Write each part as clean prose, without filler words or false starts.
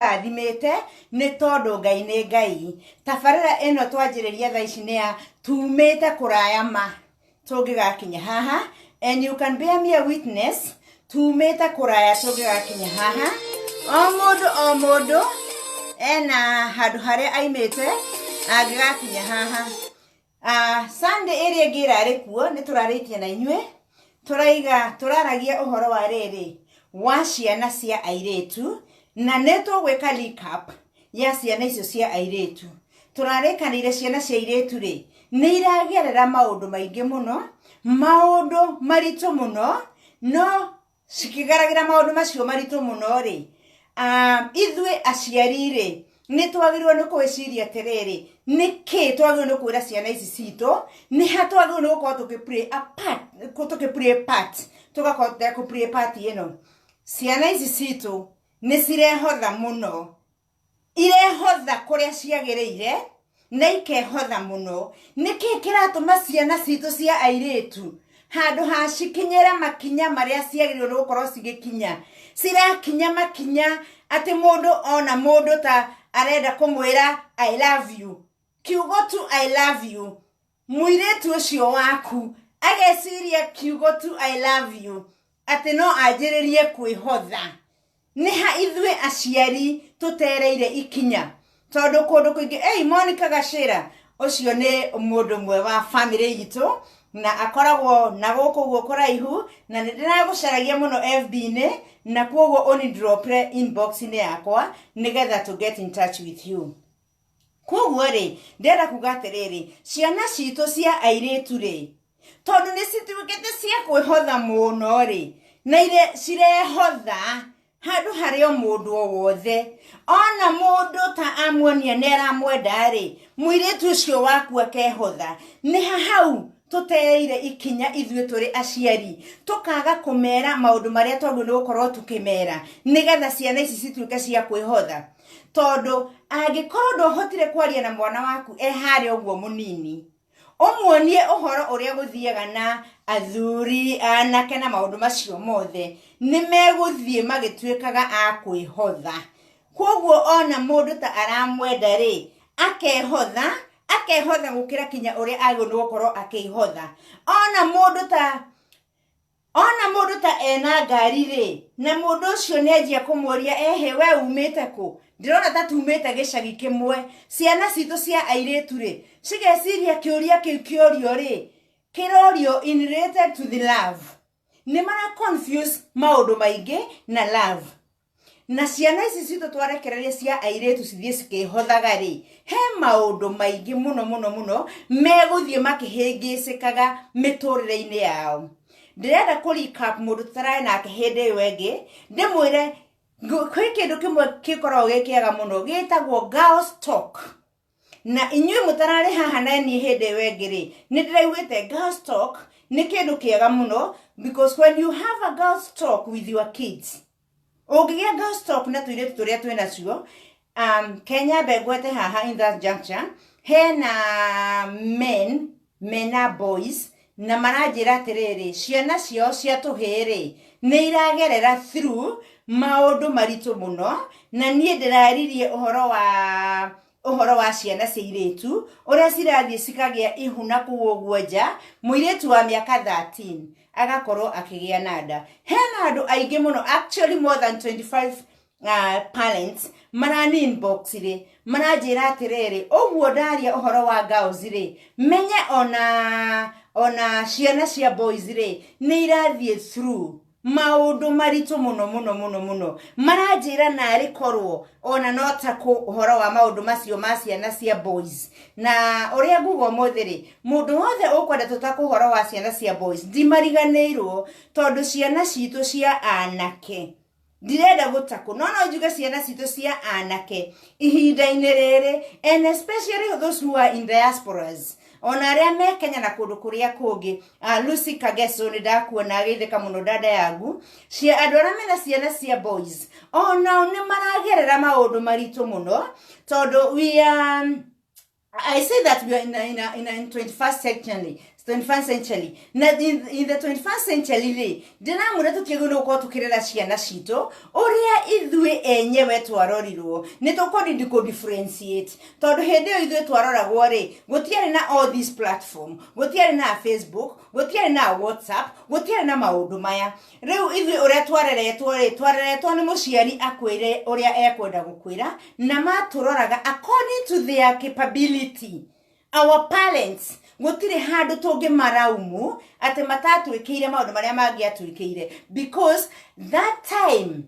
Rathimĩte nĩ tondũ Ngai nĩ Ngai. Tabarĩra ĩno twanjĩrĩria thaa ici nĩ ya tumĩte kũraya ma tũngĩgakinya haha, and you can bear me a witness, tumĩte kũraya tũngĩgakinya haha. O mũndũ o mũndũ ena handũ harĩa aimĩte angĩgakinya haha. Sunday ĩrĩa ĩngĩ ĩrarĩ kuo nĩ tũrarĩtie na inyuĩ, tũraiga tũraragia ũhoro wa rĩrĩ wa ciana cia airĩtu, na nĩ tũgwĩka recap ya ciana icio cia airĩtu. Tũrarĩkanĩire ciana cia airĩtu rĩ, nĩ iragerera maũndũ maingĩ mũno, maũndũ maritũ mũno, no cikĩgeragĩra maũndũ macio maritũ mũno rĩ, ithuĩ aciari rĩ, nĩ twagĩrĩirwo nĩ gwĩciria atĩrĩrĩ, nĩ kĩ twagĩrĩirwo nĩ kwĩra ciana ici citũ, nĩ ha twagĩrĩirwo nĩ gũkorwo tũkĩ play a part, tũkĩ play part, tũgakorwo kũ play part ĩno. Ciana ici citũ nĩ cirehotha mũno, irehotha kũrĩa ciagĩrĩire na ikehotha mũno. Nĩkĩ kĩratũma ciana citũ cia airĩtu handũ ha cikinyĩre makinya marĩa ciagĩrĩirwo nĩ gũkorwo cigĩkinya, cirakinya makinya atĩ mũndũ ona mũndũ ta arenda kũmwĩra "I love you", kiugo tu "I love you", mũirĩtu ũcio waku ageciria kiugo tu "I love you" atĩ no anjĩrĩrie kwĩhotha? Nĩ ha ithuĩ aciari tũtereire ikinya? Tondũ kũndũ kũingĩ, ei Monica Gacĩra ũcio nĩ mũndũ ũmwe wa family itũ na akoragwo na gũkũ ũguo kũraihu, na nĩ ndĩragũcaragia mũno FB-inĩ, na kwoguo ũni drop inbox-inĩ yakwa nĩgetha to get in touch with you. Koguo rĩ, ndĩrenda kuga atĩrĩrĩ, ciana citũ cia airĩtu rĩ, tondũ nĩ cituĩkĩte cia kwĩhotha mũno rĩ, na ire cirehotha handũ harĩ o mũndũ o wothe, ona mũndũ ta amuonia nĩ aramwenda rĩ, mũirĩtu ũcio waku akehotha. Nĩ ha hau tũtereire ikinya ithuĩ tũrĩ aciari, tũkaga kũmera maũndũ marĩa twagĩrĩirwo nĩ gũkorwo tũkĩmera nĩgetha ciana ici cituĩke cia kwĩhotha? Tondũ angĩkorwo ndũhotire kwaria na mwana waku e harĩa ũguo mũnini, ũmuonie ũhoro ũrĩa gũthiaga na athuri, anake na maũndũ macio mothe, nĩ megũthiĩ magĩtuĩkaga a kwĩhotha. Koguo ona mũndũ ta aramwenda rĩ, akehotha, akehotha gũkĩra kinya ũrĩa agĩrĩirwo nĩ gũkorwo akĩhotha. Ona mũndũ ta ena ngari rĩ, na mũndũ ũcio nĩ anjia kũmũria, "Ehe, we umĩte kũ? Ndĩrona ta tumĩte gĩcagi kĩmwe." Ciana citũ cia airĩtu rĩ, cigeciria kĩũria kĩu kĩorio rĩ, kĩrorio in related to the love. Nĩ mara confuse maũndũ maingĩ na love. Na ciana ici citũ twarekereria cia airĩtu cithiĩ cikĩhothaga rĩ, he maũndũ maingĩ mũno mũno mũno megũthiĩ makĩhĩngĩcĩkaga mĩtũrĩre-inĩ yao. Ndĩrenda kũ recap mũndũ tũtararĩ nake hĩndĩ ĩyo ĩngĩ, ndĩmwĩre kwĩ kĩndũ kĩmwe gĩkoragwo gĩ kĩega mũno gĩtagwo girls talk. Na inyuĩ mũtararĩ haha na niĩ hĩndĩ ĩyo ĩngĩ rĩ, nĩ ndĩraugĩte girls talk nĩ kĩndũ kĩega mũno, because when you have a girls talk with your kids, ũngĩgĩa girls talk na tũirĩtu tũrĩa twĩ nacio, Kenya mbengwete haha in that juncture hena men mena boys na maranjĩra atĩrĩrĩ, ciana ciao cia tũhĩĩ rĩ, nĩ iragerera through maũndũ maritũ mũno. Na niĩ ndĩraririe ũhoro wa ciana cia irĩtu ũrĩa cirathiĩ cikagĩa ihu na kũu ũguo nja, mũirĩtu wa mĩaka 13 agakorwo akĩgĩa na nda. Hena andũ aingĩ mũno, actually more than 25 parents marani inbox rĩ, maranjĩra atĩrĩrĩ, ũguo ndaria ũhoro wa girls rĩ, menye ona ciana cia boys rĩ, nĩ irathiĩ through maũndũ maritũ mũno mũno mũno mũno. Maranjĩra narĩ korwo ona no takũ ũhoro wa maũndũ macio ma ciana cia boys. Na ũrĩa nguga ũmũthĩ rĩ, mũndũ wothe ũkwenda tũtakũ ũhoro wa ciana cia boys, ndimariganĩirwo, tondũ ciana citũ cia anake ndirenda gũtakũ, no no njuge ciana citũ cia anake ihinda-inĩ rĩrĩ, and especially those who are in diasporas, ona arĩa me Kenya na kũndũ kũrĩa kũngĩ. Lucy Kageso, nĩ ndakuona, agĩtheka mũno dada yangu. Cia andũ arĩa mena ciana cia boys, onao nĩ maragerera maũndũ maritũ mũno, tondũ we are, I say that we are in a 21st century, 21st century. Na in the 21st century rĩ, ndĩramwĩra tũtiagĩrĩirwo nĩ gũkorwo tũkĩrera ciana citũ ũrĩa ithuĩ enyewe twarorirwo. Nĩ tũkũrindi kũ differentiate, tondũ hĩndĩ ĩyo ithuĩ twaroragwo rĩ, gũtiarĩ na all these platform, gũtiarĩ na Facebook, gũtiarĩ na WhatsApp, gũtiarĩ na maũndũ maya. Rĩu ithuĩ ũrĩa twareretwo rĩ, twareretwo nĩ mũciari akwĩre ũrĩa ekwenda gũkwĩra, na matũroraga according to their capability. Our parents, gũtirĩ handũ tũngĩmaraumu atĩ matatwĩkĩire maũndũ marĩa mangĩatwĩkĩire, because that time,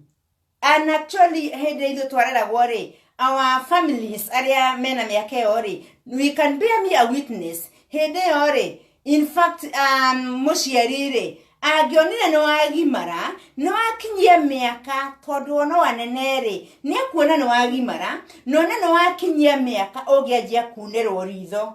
and actually hĩndĩ ĩrĩa ithuĩ twareragwo rĩ, our families arĩa mena mĩaka ĩyo rĩ, we can bear me a witness, hĩndĩ ĩyo rĩ, in fact, mũciari rĩ, angĩonire nĩ wagimara, nĩ wakinyia mĩaka, tondũ ona anene rĩ, nĩ akuona nĩ wagimara, na ona nĩ wakinyia mĩaka ũngĩanjia kunĩrwo ritho,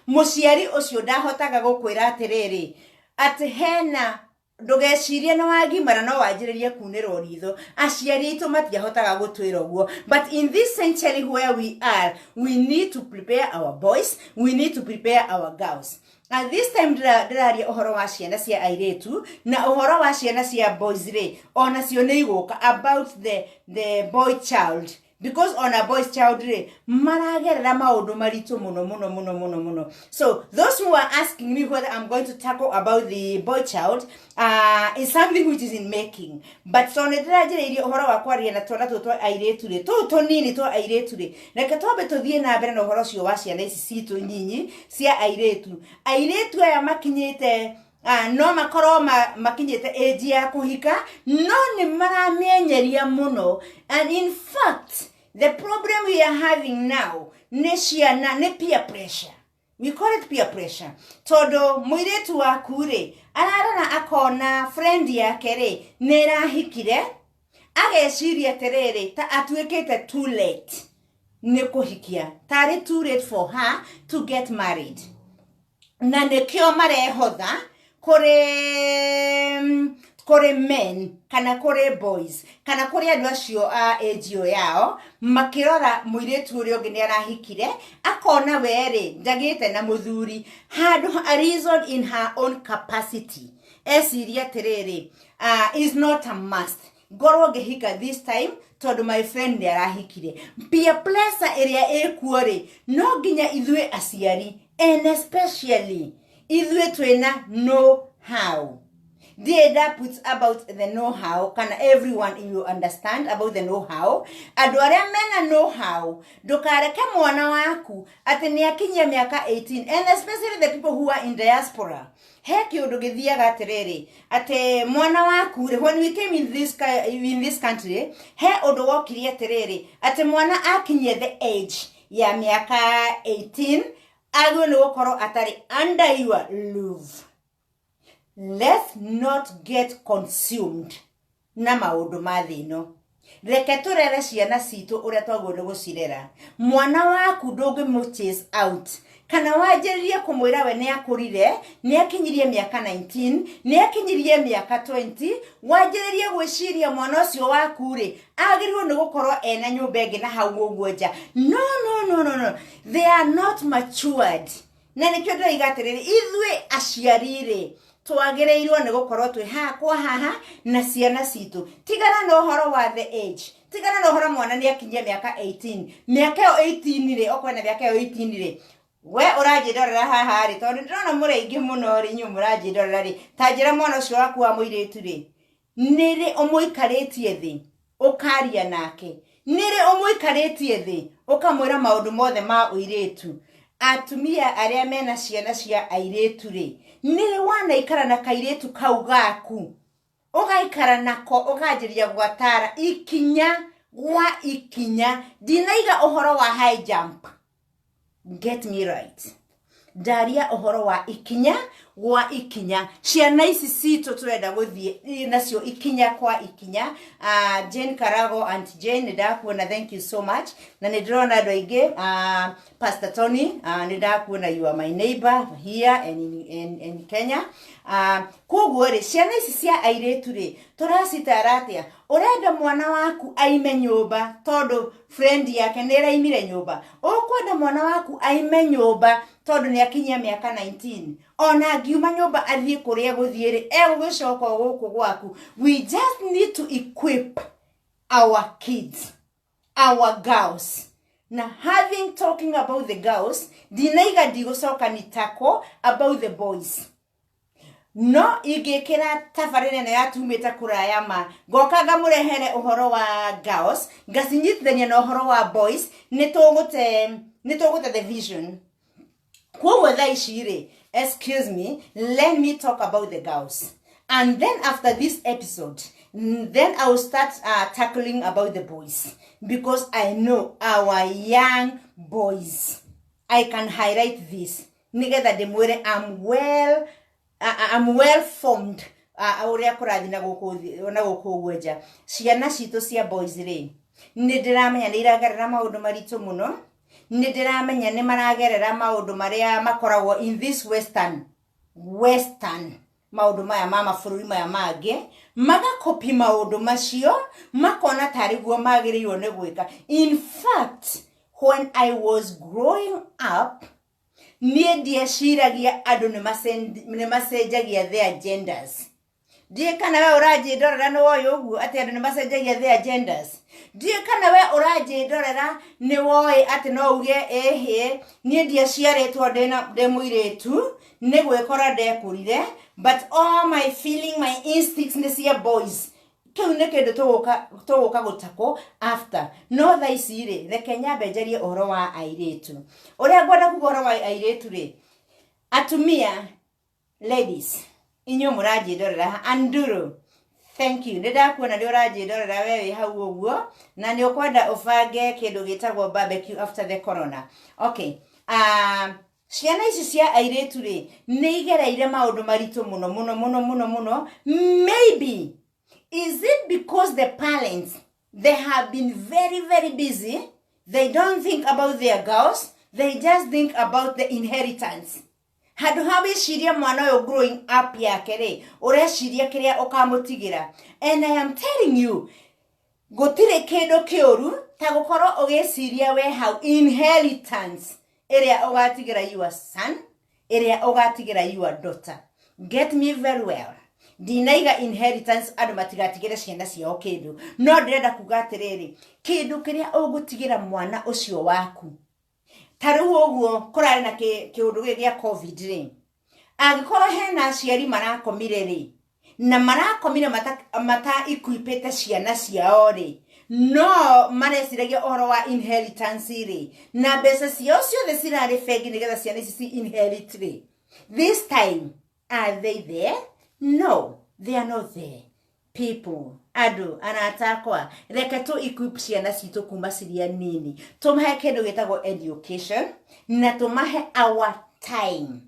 mũciari ũcio ndahotaga gũkwĩra atĩrĩrĩ, atĩ hena ndũgecirie nĩ wagimara no wanjĩrĩrie kunĩrwo ritho. Aciari aitũ matiahotaga gũtwĩra ũguo. But in this century where we are, we need to prepare our boys, we need to prepare our girls. At this time ndĩraria ũhoro wa ciana cia airĩtu, na ũhoro wa ciana cia boys rĩ, onacio nĩ igũka about the boy child, because on a boys child rĩ, maragerera maũndũ maritũ mũno mũno mũno mũno mũno. So those who are asking me whether I'm going to tackle about the boy child, is something which is in making. But so nĩ ndĩranjĩrĩirie ũhoro wa kwaria na twana tũtũ twa airĩtu rĩ, tũu tũnini twa airĩtu rĩ, reke twambe tũthiĩ na mbere na ũhoro ũcio wa ciana ici citũ nyinyi cia airĩtu. Airĩtu aya makinyĩte, no makorwo makinyĩte age ya kũhika, no nĩ maramĩenyeria mũno. And in fact, the problem we are having now nĩ ciana, nĩ peer pressure. We call it peer pressure, tondũ mũirĩtu waku rĩ, ararora akona friend yake rĩ, nĩ ĩrahikire, ageciria atĩrĩrĩ, ta atuĩkĩte too late nĩ kũhikia, tarĩ too late for her to get married. Na nĩkĩo marehotha kũrĩ men kana kũrĩ boys kana kũrĩ andũ acio a age ĩyo yao, makĩrora mũirĩtu ũrĩa ũngĩ nĩ arahikire, akona we rĩ, ndagĩte na mũthuri. Handũ a reason in her own capacity, eciria atĩrĩrĩ, is not a must ngorwo ngĩhika this time, tondũ my friend nĩ arahikire. Peer pressure ĩrĩa ĩkuo rĩ, no nginya ithuĩ aciari, and especially ithuĩ twĩna know how, ndienda put about the know how, kana everyone you understand about the know how. Andũ arĩa mena know how, ndũkareke mwana waku atĩ nĩ akinyia mĩaka 18, and especially the people who are in diaspora. He kĩũndũ gĩthiaga atĩrĩrĩ, atĩ mwana waku rĩ, when we came in this country, he ũndũ wokire atĩrĩrĩ, atĩ mwana akinyie the age ya mĩaka 18, agĩrĩirwo nĩ gũkorwo atarĩ under your roof. Let's not get consumed na maũndũ ma thĩ ĩno. Reke tũrere ciana citũ ũrĩa twagĩrĩirwo nĩ gũcirera. Mwana waku ndũngĩmũ chase out kana wanjĩrĩrie kũmwĩra we nĩ akũrire, nĩ akinyirie mĩaka 19, nĩ akinyirie mĩaka 20, wanjĩrĩrie gwĩciria mwana ũcio waku rĩ, agĩrĩirwo nĩ gũkorwo ena nyũmba ĩngĩ na hau ũguo nja. No, no, no, no, no, they are not matured. Na nĩkĩo ndĩroiga atĩrĩrĩ, ithuĩ aciari rĩ, twagĩrĩirwo nĩ gũkorwo twĩ haha kwa haha na ciana citũ. Tigana na ũhoro wa the age, tigana na ũhoro mwana nĩ akinyia mĩaka 18. Mĩaka ĩyo 18 rĩ, okorwo na mĩaka ĩyo 18 rĩ, we ũranjĩndorera haha rĩ, tondũ ndĩrona mũrĩ aingĩ mũno rĩ, inyuĩ mũranjĩndorera rĩ, ta njĩra, mwana ũcio waku wa mũirĩtu rĩ, nĩrĩ ũmũikarĩtie thĩ ũkaria nake? Nĩrĩ ũmũikarĩtie thĩ ũkamwĩra maũndũ mothe ma ũirĩtu? Atumia arĩa mena ciana cia airĩtu rĩ, nĩrĩ wanaikara na kairĩtu kau gaku, ũgaikara nako, ũkanjĩrĩria gwatara ikinya gwa ikinya? Ndinaiga ũhoro wa high jump, get me right. Ndaria ũhoro wa ikinya gwa ikinya. Ciana ici citũ tũrenda gũthiĩ nacio ikinya kwa ikinya. Jane Karago, Aunt Jane, nĩ ndakuona, thank you so much. Na nĩ ndĩrona andũ aingĩ, Pastor Tony, nĩ ndakuona, you are my neighbor here and in Kenya. Koguo rĩ, ciana ici cia airĩtu rĩ, tũracitara atĩa? Ũrenda mwana waku aime nyũmba tondũ friend yake nĩ ĩraimire nyũmba? Ũkwenda mwana waku aime nyũmba tondũ nĩ akinyia mĩaka 19? Ona angiuma nyũmba athiĩ kũrĩa gũthiĩ rĩ, egũgĩcoka o gũkũ gwaku. We just need to equip our kids, our girls. Na having talking about the girls, ndinaiga ndigũcoka ni tackle about the boys. No ingĩkĩra tabarĩra ĩno yatumĩte kũraya ma, ngoka ngamũrehere ũhoro wa girls, ngacinyitithania na ũhoro wa boys, nĩ tũgũte the vision. Koguo thaa ici rĩ, excuse me, let me talk about the girls, and then after this episode, then I will start tackling about the boys, because I know our young boys. I can highlight this nigetha ndĩmwĩre I'm well formed ũrĩa kũrathiĩ na gũkũ ũguo nja. Ciana citũ cia boys rĩ, nĩ ndĩramenya nĩ iragerera maũndũ maritũ mũno. Nĩ ndĩramenya nĩ maragerera maũndũ marĩa makoragwo in this western maũndũ maya ma mabũrũri maya mangĩ, magakopi maũndũ macio, makona tarĩ guo magĩrĩirwo nĩ gwĩka. In fact, when I was growing up, niĩ ndieciragia andũ nĩ macenjagia their genders. Ndiĩ kana we ũranjĩndorera nĩ woĩ ũguo atĩ andũ nĩ macenjagia their genders. Ndiĩ kana we ũranjĩndorera nĩ woĩ atĩ no uge, ĩhĩ, niĩ ndiaciarĩtwo ndĩ mũirĩtu, nĩ gwĩkora ndekũrire, but all my feeling, my instincts nĩ cia boys. Kĩu nĩ kĩndũ tũgũka gũtakwo after. No thaa ici rĩ, reke nyambe njarie ũhoro wa airĩtu. Ũrĩa ngwenda kuga ũhoro wa airĩtu rĩ, atumia, ladies, inyuĩ mũranjĩndorera, anduru, thank you, nĩ ndakuona nĩ ũranjĩndorera we wĩ hau ũguo, na nĩ ũkwenda ũbange kĩndũ gĩtagwo barbecue after the corona. Okay, ciana ici cia airĩtu rĩ, nĩ igereire maũndũ maritũ mũno mũno mũno mũno mũno. Maybe is it because the parents, they have been very, very busy? They don't think about their girls. They just think about the inheritance. Handũ ha wĩcirie mwana ũyũ growing up yake rĩ, ũreciria kĩrĩa ũkamũtigĩra. And I am telling you, gũtirĩ kĩndũ kĩũru ta gũkorwo ũgĩciria we hau inheritance ĩrĩa ũgatigĩra your son, ĩrĩa ũgatigĩra your daughter. Get me very well, ndinaiga inheritance andũ matigatigĩre ciana ciao kĩndũ, no ndĩrenda kuga atĩrĩrĩ, kĩndũ kĩrĩa ũgũtigĩra mwana ũcio waku. Ta rĩu ũguo kũrarĩ na kĩũndũ gĩkĩ gĩa COVID rĩ, angĩkorwo hena aciari marakomire rĩ, na marakomire mata equipĩte ciana ciao rĩ, no mareciragia ũhoro wa inheritance rĩ, na mbeca ciao ciothe cirarĩ bengi nĩgetha ciana ici ci inherit rĩ, this time are they there? No, they are not there. People, andũ arata akwa, reke tũ equip ciana citũ kuma ciria nini, tũmahe kĩndũ gĩtagwo education na tũmahe our time,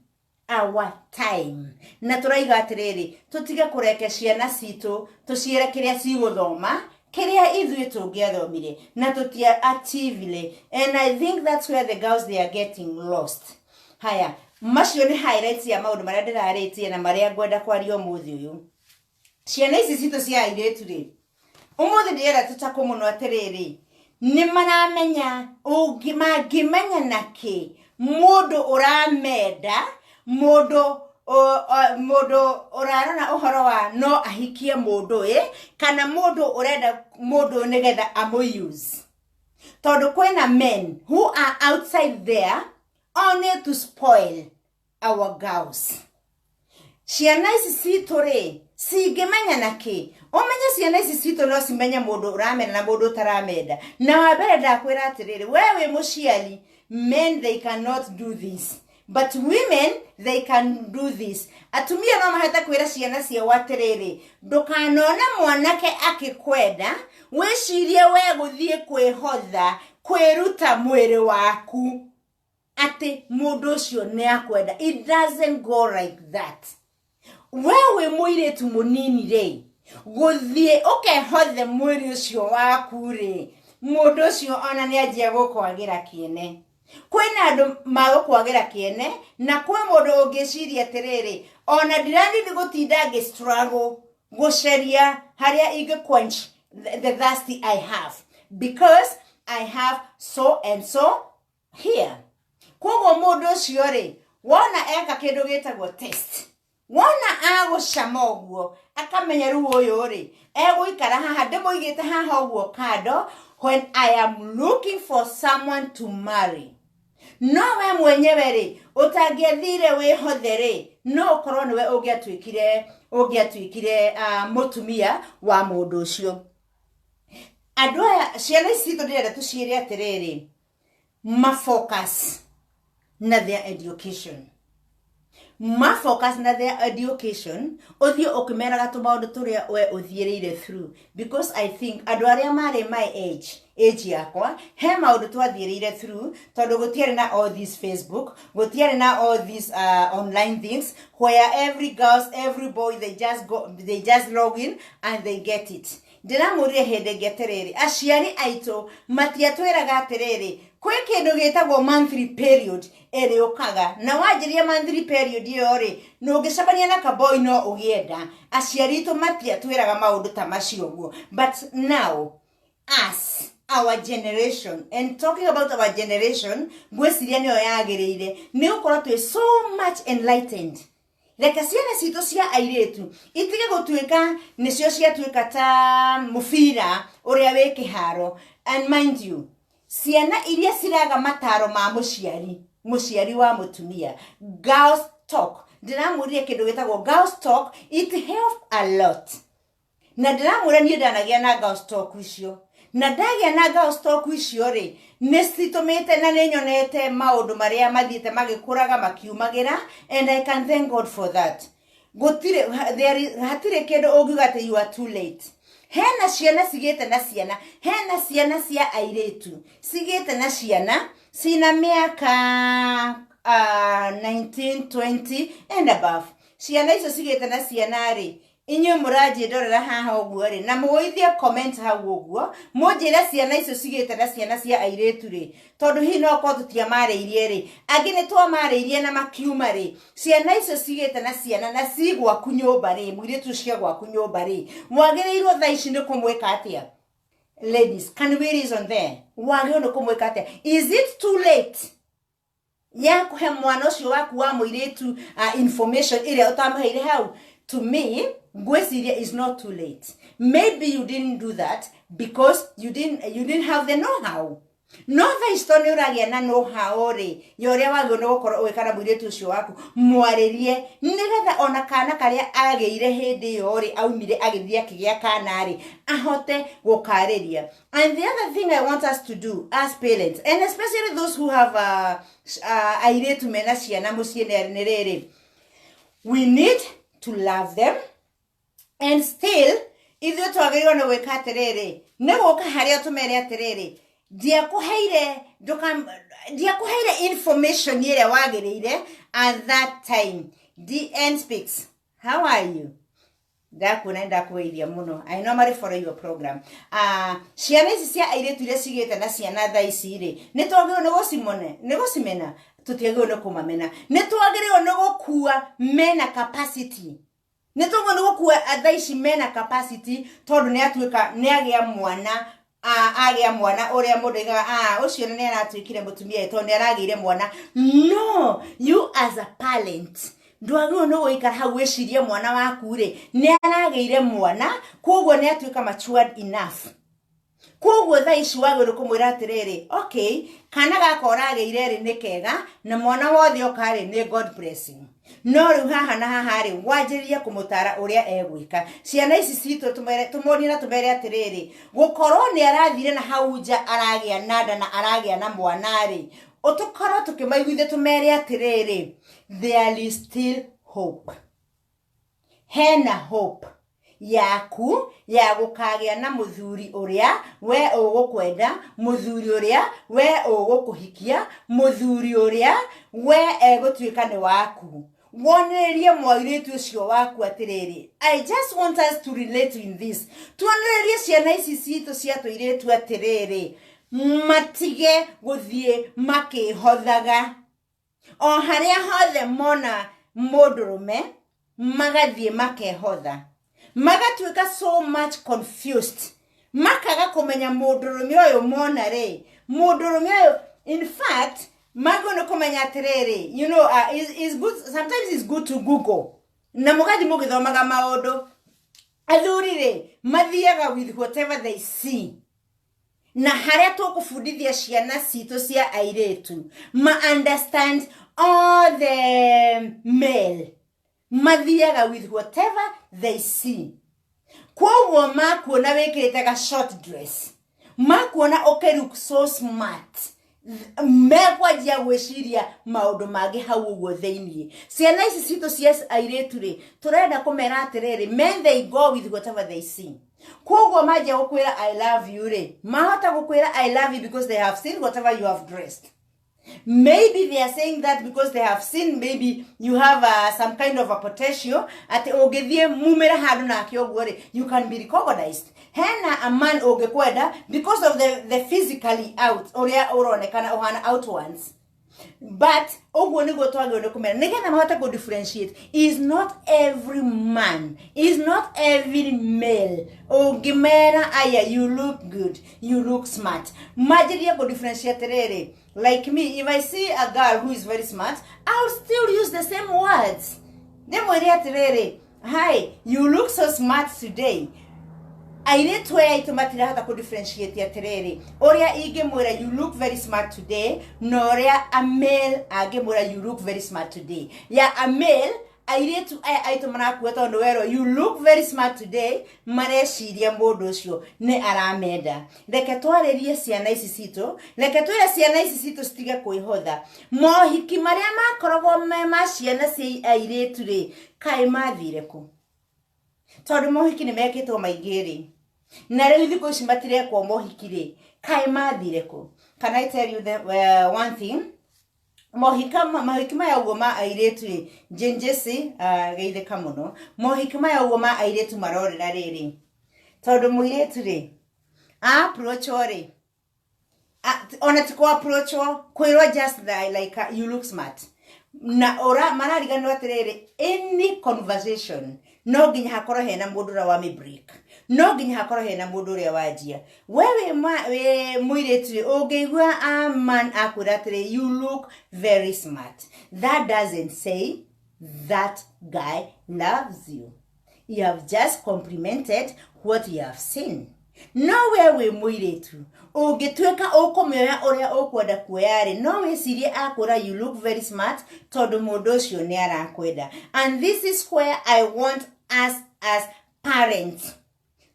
our time. Na tũraiga atĩrĩrĩ, tũtige kũreke ciana citũ tũciĩre kĩrĩa cigũthoma, kĩrĩa ithuĩ tũngĩathomire na tũtia achievile. And I think that's where the girls, they are getting lost. Haya, macio nĩ highlights ya maũndũ marĩa ndĩrarĩtie na marĩa ngwenda kwaria ũmũthĩ ũyũ. Ciana ici citũ cia airĩtu rĩ, ũmũthĩ ndĩrenda tũtakũ mũno atĩrĩrĩ, nĩ maramenya mangĩmenya nakĩ mũndũ ũramenda, mũndũ ũrarora ũhoro wa no ahikie mũndũ ĩ, kana mũndũ ũrenda mũndũ nĩgetha amũ-use, tondũ kwĩna men who are outside there only to spoil our girls. Ciana ici citũ rĩ, cingĩmenya nakĩ? Ũmenye ciana ici citũ no cimenye mũndũ ũramenda na mũndũ ũtaramenda. Na wa mbere ndakwĩra atĩrĩrĩ, we wĩ mũciari, men, they cannot do this, but women, they can do this. Atumia no mahote kwĩra ciana ciao atĩrĩrĩ, ndũkanone mwanake akĩkwenda wĩcirie we gũthiĩ kwĩhotha, kwĩruta mwĩrĩ waku atĩ mũndũ ũcio nĩ akwenda. It doesn't go like that. We wĩ mũirĩtu mũnini rĩ, gũthiĩ ũkehothe mwĩrĩ ũcio waku rĩ, mũndũ ũcio ona nĩ anjia gũkwagĩra kĩene. Kwĩna andũ magũkwagĩra kĩene, na kwĩ mũndũ ũngĩciria atĩrĩrĩ, ona ndiranini gũtinda ngĩ struggle gũcaria harĩa ingĩ quench the thirsty I have, because I have so and so here. Koguo mũndũ ũcio rĩ, Wona eka kĩndũ gĩtagwo test, wona agũcama ũguo, akamenya rĩu ũyũ rĩ egũikara haha, ndĩmũigĩte haha ũguo kando when I am looking for someone to marry. No we mwenyewe rĩ, ũtangĩathire wĩhothe rĩ, no ũkorwo nĩwe ũngĩatuĩkire mũtumia wa mũndũ ũcio. Andũ aya, ciana ici citũ, ndĩrenda tũciĩre atĩrĩrĩ, mafocus na their education, mafocus na their education. Ũthiĩ ũkĩmeraga tũmaũndũ tũrĩa we ũthiĩrĩire through, because I think andũ arĩa marĩ my age yakwa, he maũndũ twathiĩrĩire through, tondũ gũtiarĩ na all this Facebook, gũtiarĩ na all these online things where every girls, every boy, they just go, they just log in and they get it. Ndĩramũrire hĩndĩ ĩngĩ atĩrĩrĩ, aciari aitũ matiatwĩraga atĩrĩrĩ, kwĩ kĩndũ gĩtagwo monthly period ĩrĩũkaga, na wanjĩria monthly period ĩyo rĩ, nũngĩcemania na kaboi no ũgĩenda. Aciari aitũ matiatwĩraga maũndũ ta macio ũguo. But now us, our generation, and talking about our generation, ngwĩciria nĩyo yagĩrĩire nĩ gũkorwo twĩ so much enlightened. Reke ciana citũ cia airĩtu itige gũtuĩka nĩcio ciatuĩka ta mũbira ũrĩa wĩ kĩharo. And mind you, ciana iria ciraga mataro ma mũciari wa mũtumia, girls talk, ndĩramwĩrire kĩndũ gĩtagwo girls talk, it help a lot. Na ndĩramwĩra niĩ ndanagĩa na girls talk icio, na ndagĩa na girls talk icio rĩ, nĩ citũmĩte na nĩ nyonete maũndũ marĩa mathiĩte magĩkũraga makiumagĩra, and I can thank God for that. Gũtirĩ hatirĩ kĩndũ ũngiuga atĩ you are too late. Hena ciana cigĩte na ciana, hena ciana cia airĩtu cigĩte na ciana cina mĩaka 19, 20 and above. Ciana icio cigĩte na ciana rĩ, inyuĩ mũranjĩndorera haha ũguo rĩ, na mũgũithie comment hau ũguo, mũnjĩre ciana icio cigĩte na ciana cia airĩtu rĩ, tondũ hihi no korwo tũtiamarĩirie rĩ, angĩ nĩ twamarĩirie na makiuma rĩ. Ciana icio cigĩte na ciana na ci gwaku nyũmba rĩ, mũirĩtu ũcio gwaku nyũmba rĩ, mwagĩrĩirwo thaa ici nĩ kũmwĩka atĩa? Ladies, can we reason there? Wagĩrĩirwo nĩ kũmwĩka atĩa? Is it too late ya kũhe mwana ũcio waku wa mũirĩtu information ĩrĩa ũtamũheire hau? To me, ngwĩciria is not too late. Maybe you didn't do that because you didn't have the know how. No thaa ici to nĩ ũragĩa na know how rĩ, ya ũrĩa wagĩrĩirwo nĩ gũkorwo ũgĩka na mũirĩtu ũcio waku, mwarĩrie nĩgetha ona kana karĩa agĩire hĩndĩ ĩyo rĩ, aumire agĩthiĩ akĩgĩa kana rĩ, ahote gũkarĩria. And the other thing I want us to do as parents, and especially those who have airĩtu mena ciana mũciĩ, nĩ rĩrĩ: we need to love them. And still ithuĩ twagĩrĩirwo nĩ gwĩka atĩrĩrĩ, nĩ gũka harĩa tũmere atĩrĩrĩ, ndiakũheire information ĩrĩa wagĩrĩire at that time. DN speaks, how are you? Ndakuona, ndakũgeithia mũno. I normally follow your program. Ciana ici cia airĩtu iria cigĩte na ciana thaa ici rĩ, nĩ twagĩrĩirwo nĩ gũcimone, nĩ gũcimena? Tũtiagĩrĩirwo nĩ kũmamena. Nĩ twagĩrĩirwo nĩ gũkua mena capacity, nĩ twagĩrĩirwo nĩ gũkua thaa ici mena capacity, tondũ nĩ atuĩka nĩ agĩa mwana, agĩa mwana ũrĩa mũndũ aigaga, ũcio nĩ aratuĩkire mũtumia tondũ nĩ aragĩire mwana. No you as a parent ndwagĩrĩirwo nĩ gũikara hau wĩcirie mwana waku rĩ, nĩ aragĩire mwana, koguo nĩ atuĩka matured enough. Koguo thaa ici wagĩrĩirwo kũmwĩra atĩrĩrĩ, okay, kana gaka ũragĩire rĩ, nĩ kega, na mwana wothe oka rĩ, nĩ God blessing. No rĩu haha na haha rĩ, wanjĩrĩrie kũmũtara ũrĩa egwĩka. Ciana ici citũ tũmonie na tũmere atĩrĩrĩ, gũkorwo nĩ arathire na hau nja, aragĩa na nda na aragĩa na mwana rĩ, tũkorwo tũkĩmaiguithia, tũmere atĩrĩrĩ, there is still hope, hena hope yaku ya gũkagĩa na mũthuri ũrĩa we ũgũkwenda, mũthuri ũrĩa we ũgũkũhikia, mũthuri ũrĩa we egũtuĩka nĩ waku. Wonererie mwairĩtu ũcio waku atĩrĩrĩ, I just want us to relate in this. Tuonererie ciana ici citũ cia tũirĩtu atĩrĩrĩ, matige gũthiĩ makĩhothaga o harĩa hothe mona mũndũrũme, magathiĩ makehotha, magatuĩka so much confused, makaga kũmenya mũndũrũme ũyũ mona rĩ, mũndũrũme ũyũ in fact Magĩrĩirwo nĩ kũmenya atĩrĩrĩ, is good, sometimes it's good to google na mũgathiĩ mũgĩthomaga maũndũ. Athuri rĩ, mathiaga with whatever they see. Na harĩa tũkũbundithia ciana citũ cia airĩtu ma understand all the male mathiaga with whatever they see. Kwoguo makuona wĩkĩrĩte ga short dress, makuona ũkĩ look so smart, mekwanjia gwĩciria maũndũ mangĩ hau ũguo thĩiniĩ. Ciana ici citũ cia airĩtu rĩ, tũrenda kũmera atĩrĩrĩ, men, they go with whatever they see. Kwoguo manjia gũkwĩra "I love you" rĩ, mahota gũkwĩra "I love you" because they have seen whatever you have dressed. Maybe they are saying that because they have seen maybe you have some kind of a potential atĩ ũngĩthiĩ mumĩre handũ nake ũguo rĩ, you can be recognized. Hena a man ũngĩkwenda because of the physically out ũrĩa ũronekana ũhana outwards. But ũguo nĩguo twagĩrĩirwo nĩ kũmera nĩgetha mahote kũ differentiate. Is not every man, is not every male ũngĩmera, "Aya, you look good, you look smart," manjĩrĩrie kũ differentiate rĩrĩ. Like me, if I see a girl who is very smart, I'll still use the same words. Ndĩmwĩre atĩrĩrĩ, "Hi, you look so smart today." Airĩtu aya aitũ matirahota kũ differentiate atĩrĩrĩ, ũrĩa ingĩmwĩra "You look very smart today" na ũrĩa a male angĩmwĩra "You look very smart today." Ya a male, airĩtu aya aitũ marakua tondũ werwo "You look very smart today," mareciria mũndũ ũcio nĩ aramenda. Reke twarĩrie ciana ici citũ, reke twĩre ciana ici citũ citige kwĩhotha. Mohiki marĩa makoragwo me ma ciana cia airĩtu rĩ, kaĩ mathire kũ? Tondũ mohiki nĩ mekĩtwo maingĩ rĩ, na rĩu thikũ ici matirekwo mohiki rĩ, kaĩ mathire kũ? Can I tell you the one thing? Mohiki maya ũguo ma airĩtu rĩ, Jane Jesse, geithĩka mũno. Mohiki maya ũguo ma airĩtu marorĩra rĩrĩ, tondũ mũirĩtu rĩ, approachwo rĩ, ona ti approachwo, kwĩrwo just like "You look smart," na ũra marariganĩrwo atĩrĩrĩ, any conversation no nginya hakorwo hena mũndũ ũrĩa wa break, no nginya hakorwo hena mũndũ ũrĩa wanjia. We wĩ mũirĩtu rĩ, ũngĩigua a man akwĩra atĩrĩ, "You look very smart," that doesn't say that guy loves you. You have just complimented what you have seen. No we wĩ mũirĩtu ũngĩtuĩka ũkũmĩoya ũrĩa ũkwenda kuoya rĩ, no wĩcirie akwĩra "You look very smart" tondũ mũndũ ũcio nĩ arakwenda. And this is where I want us as parents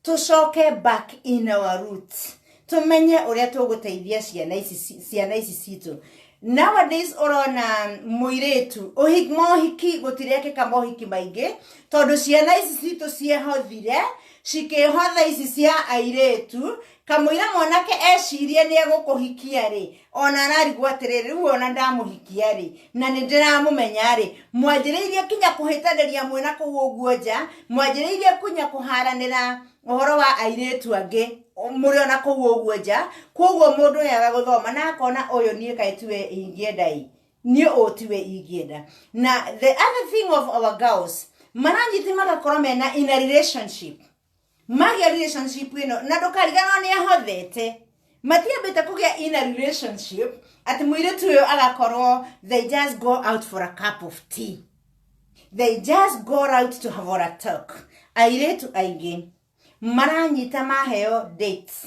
tũcoke back in our roots, tũmenye ũrĩa tũgũteithia ciana ici citũ. Nowadays ũrona mũirĩtu mohiki gũtirekĩka mohiki maingĩ tondũ ciana ici citũ ciehothire, cikĩhotha ici cia airĩtu. Kamũira mwanake ecirie nĩ egũkũhikia rĩ, ona ararigwo atĩrĩrĩ, rĩu ona ndamũhikia rĩ, na nĩ ndĩramũmenya rĩ, mwanjĩrĩirie kinya kũhĩtanĩria mwĩna kũu ũguo nja, mwanjĩrĩirie kinya kũharanĩra ũhoro wa airĩtu angĩ mũrĩ ona kũu ũguo nja. Koguo mũndũ ũyũ aga gũthoma na akona ũyũ niĩ kaĩ tiwe ingĩenda ĩ, niĩ ũũ tiwe ingĩenda. Na the other thing of our girls, maranyiti magakorwo mena in a relationship, magĩa relationship ĩno, na ndũkariganwo nĩ ahothete, matiambĩte kũgĩa in a relationship atĩ mũirĩtu ũyũ agakorwo they just go out for a cup of tea, they just go out to have a talk. Airĩtu aingĩ maranyita maheo dates,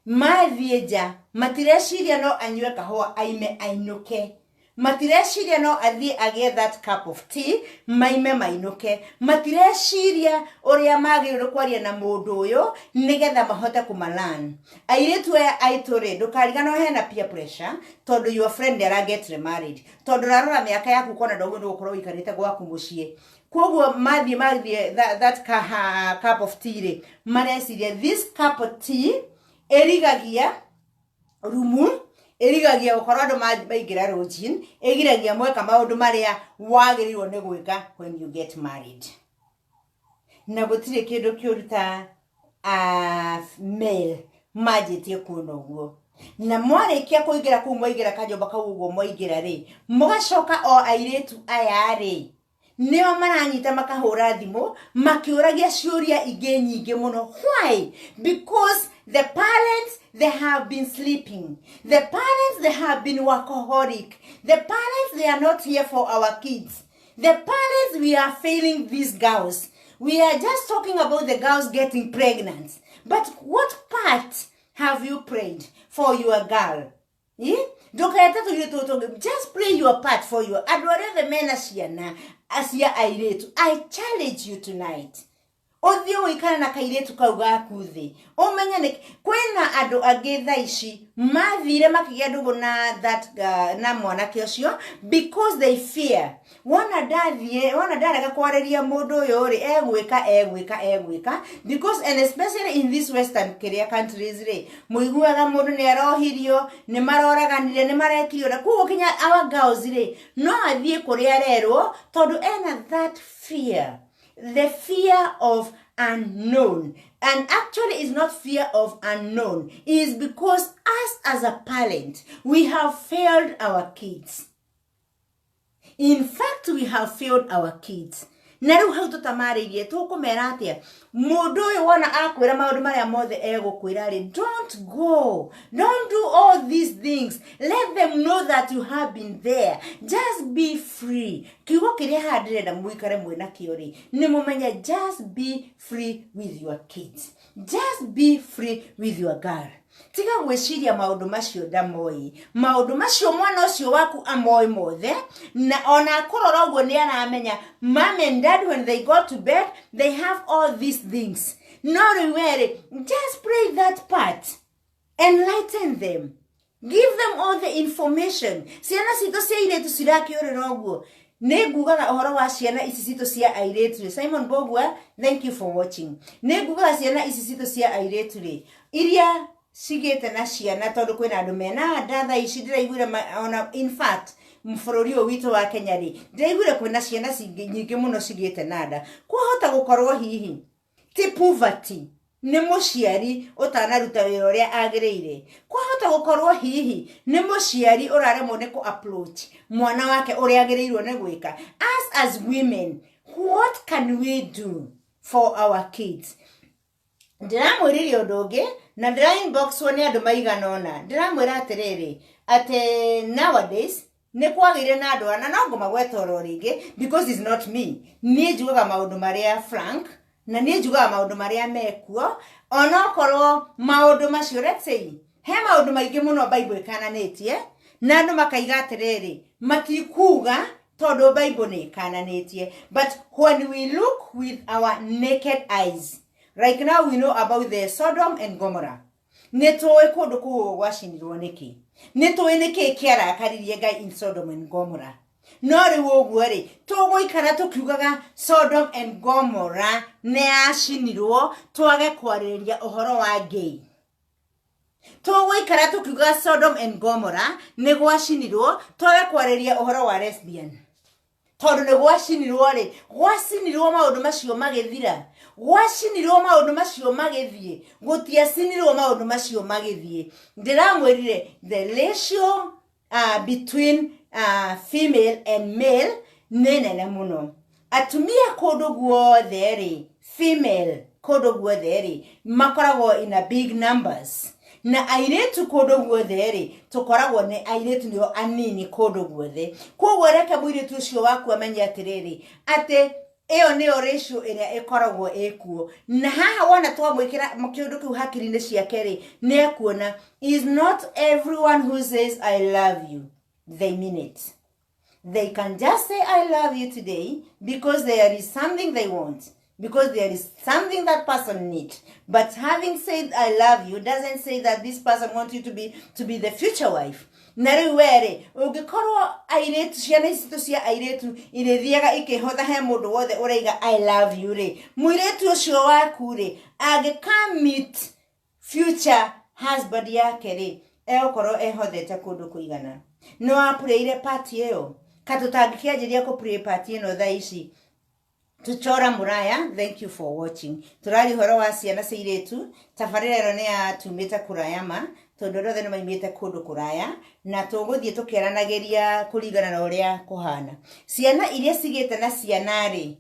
mathiĩ nja, matireciria no anyue kahũa aime ainũke, matireciria no athiĩ agĩe that cup of tea maime mainũke, matireciria ũrĩa magĩrĩirwo kwaria na mũndũ ũyũ nĩgetha mahote kũmalan. Airĩtu aya aitũ rĩ, ndũkariganwo hena peer pressure tondũ your friend nĩ araget remarried, tondũ ũrarora mĩaka yaku ũkona ndũguo nĩ gũkorwo ũikarĩte gwaku mũciĩ. Koguo mathiĩ that cup of tea rĩ, mareciria this cup of tea ĩrigagia rumu, ĩrigagia gũkorwo andũ maingĩra rũjin, ĩgiragia mweka maũndũ marĩa wagĩrĩirwo nĩ gwĩka when you get married. Na gũtirĩ kĩndũ kĩũru ta male manjĩtie kuona ũguo. Na mwarĩkia kũingĩra kũu, mwaingĩra kanyũmba kau ũguo, mwaingĩra rĩ, mũgacoka o airĩtu aya rĩ, nĩo maranyita makahũra thimũ makĩũragia ciũria ingĩ nyingĩ mũno. Why? Because The parents, they have been sleeping. The parents, they have been workaholic. The parents, they are not here for our kids. The parents, we are failing these girls. We are just talking about the girls getting pregnant, but what part have you prayed for your girl? Eh? Ndũkete tũirĩtu tũtũ, just play your part for your andũ arĩa othe mena ciana cia airĩtu. I challenge you tonight, ũthiĩ ũikare na kairĩtu kau gaku thĩ, ũmenye nĩ kwĩna andũ angĩ thaa ici mathire makĩgĩa ndũgũ na that na mwanake ũcio because they fear, wona ndathiĩ, wona ndarega kwarĩria mũndũ ũyũ rĩ, egwĩka egwĩka egwĩka. Because, and especially in this western kĩrĩa countries rĩ, mũiguaga mũndũ nĩ arohirio, nĩ maroraganire, nĩ marekire ũrĩa. Koguo kinya our girls rĩ, no athiĩ kũrĩa arerwo tondũ ena that fear, the fear of unknown. And actually it's not fear of unknown, it is because us as a parent, we have failed our kids. In fact, we have failed our kids. Na rĩu hau tũtamarĩirie, tũkũmera atĩa? Mũndũ ũyũ wona akwĩra maũndũ marĩa mothe egũkwĩra rĩ, don't go, don't do all these things. Let them know that you have been there. Just be free. Kiugo kĩrĩa haha ndĩrenda mũikare mwĩ nakĩo rĩ, nĩ mũmenye, just be free with your kids, just be free with your girl. Tiga gwĩciria maũndũ macio ndamoĩ, maũndũ macio mwana ũcio waku amoĩ mothe, na ona akũrora ũguo nĩ aramenya mom and dad, when they go to bed, they have all these things. No rĩu werĩ, just play that part, enlighten them, give them all the information. Ciana citũ cia airĩtu cirakĩũrĩra ũguo, nĩ ngugaga ũhoro wa ciana ici citũ cia airĩtu rĩ. Simon Bogua, thank you for watching. Nĩ ngugaga ciana ici citũ cia airĩtu rĩ, iria cigĩte na ciana, tondũ kwĩna andũ mena nda thaa ici ndĩraiguire ona in fact bũrũri ũyũ witũ wa Kenya rĩ, ndĩraiguire kwĩna ciana nyingĩ mũno cigĩte na nda. Kwahota gũkorwo hihi ti poverty, nĩ mũciari ũtanaruta wĩra ũrĩa agĩrĩire. Kwahota gũkorwo hihi nĩ mũciari ũraremwo nĩ kũ approach mwana wake ũrĩa agĩrĩirwo nĩ gwĩka. Us as women, what can we do for our kids? Ndĩramwĩrire ũndũ ũngĩ na ndĩra inboxwo nĩ andũ maigana ũna. Ndĩramwĩra atĩrĩrĩ, atĩ nowadays nĩ kwagĩire na andũ ana, no ngũmagweta oro rĩngĩ because it's not me. Niĩ njugaga maũndũ marĩa frank, na niĩ njugaga maũndũ marĩa mekuo, onokorwo maũndũ macio, let's say, he maũndũ maingĩ mũno Bible ĩkananĩtie, na andũ makaiga atĩrĩrĩ, matikuga tondũ Bible nĩ ĩkananĩtie. But when we look with our naked eyes, like now we know about the Sodom and Gomorrah. Nĩ tũĩ kũndũ kũu gwacinirwo nĩkĩ, nĩ tũĩ nĩkĩ kĩarakaririe Ngai in Sodom and Gomorrah. No rĩu ũguo rĩ, tũgũikara tũkiugaga Sodom and Gomorrah nĩ yacinirwo, twage kwarĩrĩria ũhoro wa gay? Tũgũikara tũkiugaga Sodom and Gomorrah nĩ gwacinirwo, twage kwarĩrĩria ũhoro wa lesbian? Tondũ nĩ gwacinirwo rĩ, gwacinirwo maũndũ macio magĩthira, gwacinirwo maũndũ macio magĩthiĩ? Gũtiacinirwo maũndũ macio magĩthiĩ. Ndĩramwĩrire the ratio between female and male nĩ nene mũno. Atumia kũndũ guothe rĩ, female kũndũ guothe rĩ, makoragwo in a big numbers, na airĩtu kũndũ guothe rĩ, tũkoragwo nĩ airĩtu nĩo anini kũndũ guothe. Koguo reke mũirĩtu ũcio waku amenye atĩrĩrĩ, atĩ ĩyo nĩyo ratio ĩrĩa ĩkoragwo ĩkuo. Na haha wona twamwĩkĩra kĩũndũ kĩu hakiri-inĩ ciake rĩ, nĩ ekuona is not everyone who says "I love you" they mean it. They can just say "I love you" today because there is something they want, because there is something that person needs. But having said "I love you" doesn't say that this person wants you to be the future wife. Na rĩu werĩ, ũngĩkorwo airĩtu, ciana ici citũ cia airĩtu irĩthiaga ikĩhotha he mũndũ wothe ũraiga "I love you" rĩ, mũirĩtu ũcio waku rĩ, angĩka meet future husband yake rĩ, egũkorwo ehothete kũndũ kũigana. Nĩ wapurĩire part ĩyo ka tũtangĩkĩanjĩria kũplay part ĩno thaa ici. Tuchora Muraya, thank you for watching. Tũraria ũhoro wa ciana cia irĩtu. Tabarĩra ĩno nĩ yatumĩte kũraya ma, tondũ andũ othe nĩ maimĩte kũndũ kũraya, na tũgũthiĩ tũkĩaranagĩria kũringana na ũrĩa kũhana. Ciana iria cigĩte na ciana rĩ,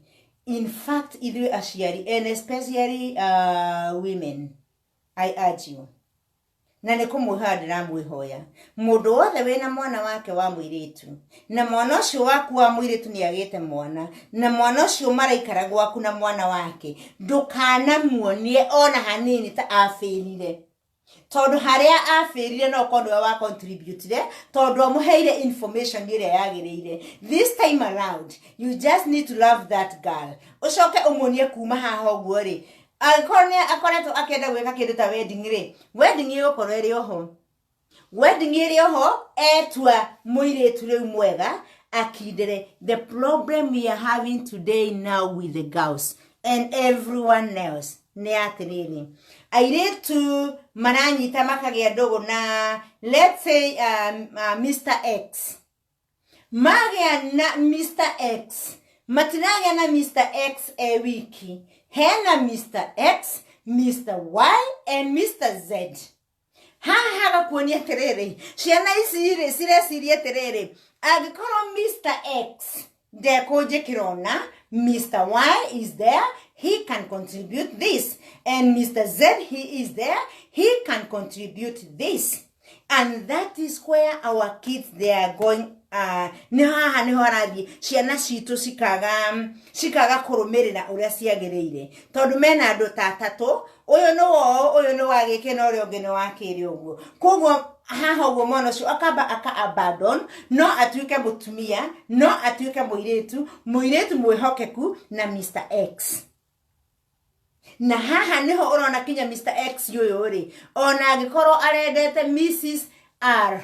in fact ithuĩ aciari, and especially women. I urge you, na nĩ kũmwĩhoya ndĩramwĩhoya, mũndũ wothe wĩna mwana wake wa mũirĩtu, na mwana ũcio waku wa mũirĩtu nĩ agĩte mwana, na mwana ũcio maraikara gwaku na mwana wake, ndũkanamuonie ona hanini ta abĩrire, tondũ harĩa abĩrire no ũkorwo nĩwe wa contributire, tondũ amũheire information ĩrĩa yagĩrĩire. This time around you just need to love that girl, ũcoke ũmuonie kuma haha ũguo rĩ, angĩkorwo nĩ akoretwo akĩenda gwĩka kĩndũ ta wedding rĩ, wedding ĩgũkorwo ĩrĩ oho, wedding ĩrĩ oho, etua mũirĩtu rĩu mwega akindĩre. The problem we are having today now with the girls and everyone else nĩ atĩrĩrĩ, airĩtu maranyita makagĩa ndũgũ na, let's say, Mr X. Magĩa na Mr X, matiragĩa na Mr X e wiki, hena Mr X, Mr Y and Mr Z. Haha hagakuonia atĩrĩrĩ, ciana ici rĩ cireciria atĩrĩrĩ, angĩkorwo Mr X ndekũnjĩkĩra, ona Mr Y is there, he can contribute this, and Mr Z, he is there, he can contribute this. And that is where our kids, they are going. Nĩ haha nĩho harathiĩ ciana citũ cikaga kũrũmĩrĩra ũrĩa ciagĩrĩire, tondũ mena andũ ta atatũ, ũyũ nĩ woo, ũyũ nĩ wa gĩkĩ, na ũrĩa ũngĩ nĩ wa kĩrĩ ũguo. Koguo haha ũguo mwana ũcio akamba aka abandon, no atuĩke mũtumia, no atuĩke mũirĩtu mwĩhokeku na Mr X. Na haha niho ũrona kinya Mr X ũyũ rĩ, ona angĩkorwo arendete Mrs R,